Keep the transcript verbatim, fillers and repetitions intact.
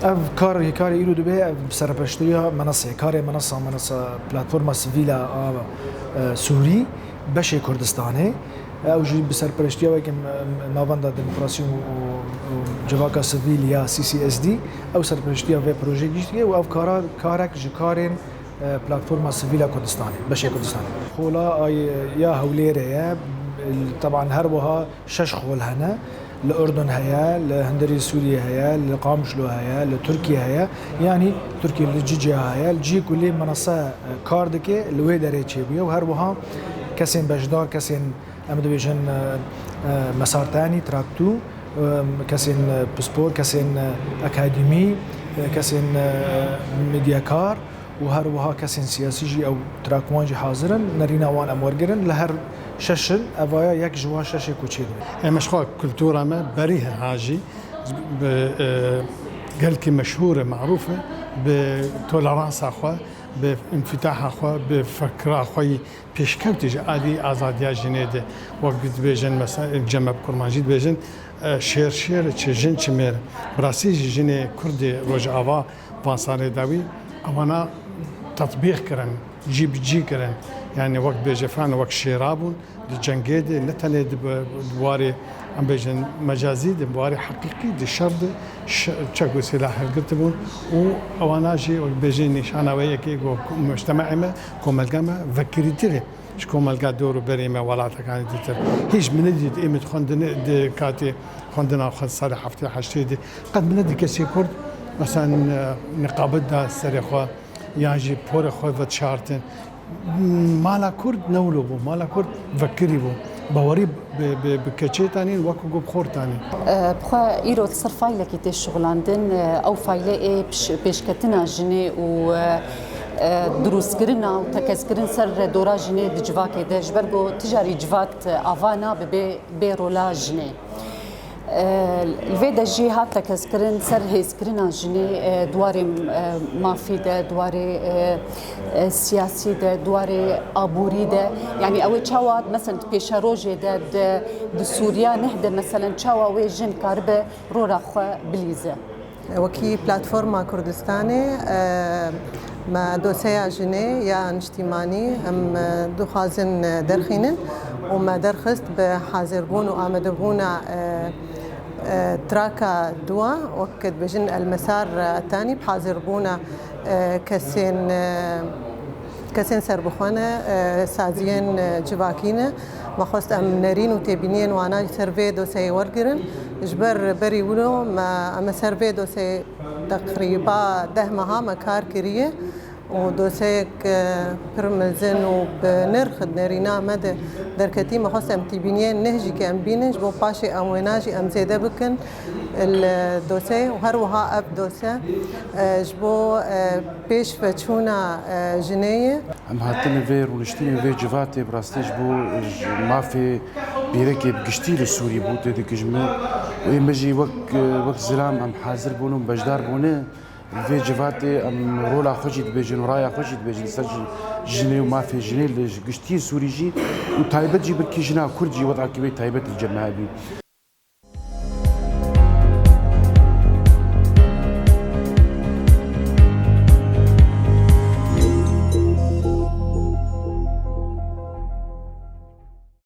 Ev kar, karê îro dibe, ev bi serpeştiya Menasê, karê Menasa, Menasa Platforma Sivîl a, a, e, Sûrî, beşê Kurdistanê. Ew jî bi serpeştiya weke, em, em, Navenda Demokrasî û, û, û Civaka Sivîl ya C C S D, ew serpeştiya vê projeyê gihîştiye û ev kara, karek ji karên, e, Platforma Sivîl a Kurdistanê, beşê Kurdistanê. Xola ay, ya Hewlêrê ye, teban her wiha şeş xol hene. Li Urdun heye, li hundirê Sûriyê heye, li Qamişlo heye, li Tirkiyê heye. Yanî Tirkiye li cî cîha heye. Li cihê ku lê Menasa, e, kar dike, li wê derê çêbûye û her wiha kesên beşdar, kesên, em dibêjin, e, e, mesartenî, traktû, e, kesên, e, pispor, kesên, e, akademî, e, kesên, e, medyakar û her wiha kesên siyasî jî ew trak wan jî hazir in. Nerîna wan em wergirin. Li her şeş in, evaya yek ji wan şeşê ku çêdibe. Em ji xwe kultura me berî hêha jî bi, e, gelkî meşhûr e, marûf e, bi toleransa xwe, bi înfitaha xwe, bi fikra xwe yî pêşkewtî ji alî azadiya jinê de, wek dibêjin mesela Cem Kurmanjî dibêjin, e, şêr şêr e, çi jin çi mêr. Bi rastî jî jinê Kurdê Rojava van salê dawî ewana tetbîq kirin, cî bi cî kirin. Yani wek dibêje filan wek şêra bûn, di cengê de, ne tenê di bi, di warê, em bêjin, mecazî de, bi warê heqîqî de, şer de, ş-, çek û sîlah hilgirtibûn û ewana jî, wek bêjin, nîşana wê yekê ku mujtema'ê me, komelga me, vekirîtir e ji komelga dor û berê me, welatekanê dîtir. Hîç min nedît, ê min xwendin, di katê xwendina xwe salê heftê heştê de, qet min nedît kesê Kurd, mesela, niqabet da serê xwe, yan jî porê xwe vedişartin. Mala Kurd ne wilo bû. Mala Kurd vekirî bû. Bawerî bi, bi, bi keçê tanîn wek ku bi xor tanîn. E, bi xwe îro li ser faylekî tê şixulandin, e, ew fayle ê piş-, pêşketina jinê û, e, e, dirûstkirina û tekezkirin ser dora jinê di civakê de, ji ber ku ti carî civat ava nabe bê, bê rola jinê. E, li vê de jî hat tekezkirin ser hêzkirina jinê, e, di warê, e, mafî de, di warê, e, e, siyasî de, di warê aborî de. Yanî ew ê çawa, meselen, di pêşerojê de, di, di Sûriya neh de, meselen, çawa wê jin karibe rola xwe bilîze? Wekî Platforma Kurdistanê, e, me doseya jinê ya niştîmanî em, e, dixwazin, e, derxînin û me derxist bi hazirbûn û amadebûna, e, e, traka dua, wek dibêjin El Mesar Atanî, bi hazirbûna, e, kesên, e, kesên serbixwe ne, e, saziyên, e, civakî ne. Me xwest em nerîn û têbîniyên wana li ser vê doseyê wergirin. Ji ber berî wilo me, em ê ser vê doseyê teqrîba deh meha me kar kiriye û doseyek, e, pir mezin û bi nirx di nerîna me de derketî. Me xwest em têbîniyên neh jî ke em bînin, ji bo paşê em wêna jî em zêde bikin li doseyê û her wiha ev dose, e, ji bo, e, pêşveçûna, e, jinê ye. Em hatine vê rûniştînê, vê civatê bi rastî ji bo ji mafê pîrekê bi giştî li Sûrî bû têdikijme û ê me jî wek, wek zilam em hazir bûne û beşdar bûne. Li vê civatê em rola xwe jî dibêjin û raya xwe jî dibêjin li ser jin-, jinê û mafê jinê li giştî Sûrî jî û taybet jî belkî jina Kurd jî wedakî wê taybet li cem me hebî.